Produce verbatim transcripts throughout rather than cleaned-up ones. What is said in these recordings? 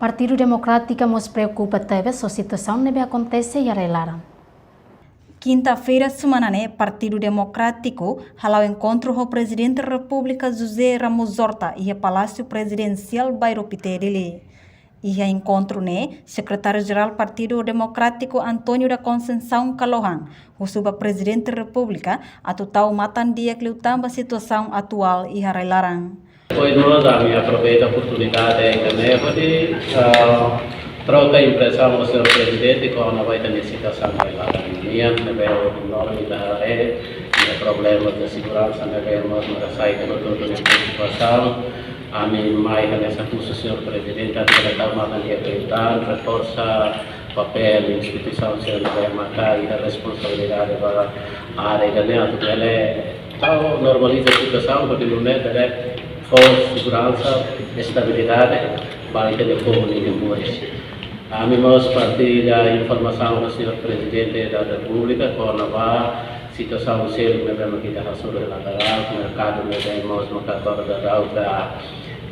Partidu Demokrátiku mós preokupa tebes ho situasaun ne'ebé akontese iha rai-laran. Kinta-feira semana ne'e, Partidu Demokrátiku hala'o enkontru ho Prezidente Repúblika José Ramos Horta iha Palásiu Prezidensiál Bairro Pité, Dili. Iha enkontru ne'e, Sekretáriu Jerál Partidu Demokrátiku António da Conceição Kalohan husu ba Prezidente Repúblika atu tau matan-di'ak liután ba situasaun atuál iha rai-laran. Depois nós, ami aproveita oportunidade ida-ne'e hodi, ah, troka impresaun ho señór Prezidente kona-ba ita-nia situasaun rai-laran nian, ne'ebé ohin loron ita haree, iha problema de seguransa ne'ebé mós maka sai hotu-hotu nia preokupasaun. Ami mai hanesan husu señór Prezidente atu tau matan-di'ak liután, reforsa papél instituisaun sira ne'ebé maka iha responsabilidade ba área ida-ne'e atu bele tau normaliza situasaun, hodi nune'e bele fó seguransa, estabilidade ba ita-nia povu nia moris. Ami mós partilla informasaun ho señór Prezidente da Repúblika kona-ba situasaun seluk ne'ebé maka ita hasoru iha laran, merkadu ne'ebé mós maka agora daudaun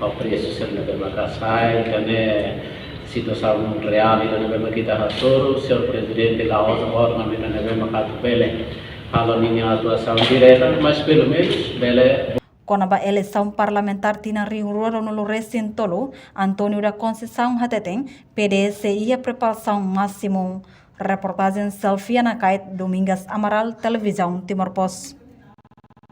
ba presu sira ne'ebé maka sai, ida-ne'e situasaun reál ida ne'ebé maka ita hasoru, señór Prezidente la'ós órgaun ida ne'ebé maka atu bele halo ninia atuasaun direta, mas pelumenus bele. Kona-ba eleisaun parlamentár tinan rihun rua ruanulu-resin-tolu, António da Conceição hateten, P D S iha preparasaun másimu. Reportajen Selfia Nakait, Domingas Amaral, Televizaun Timor Post.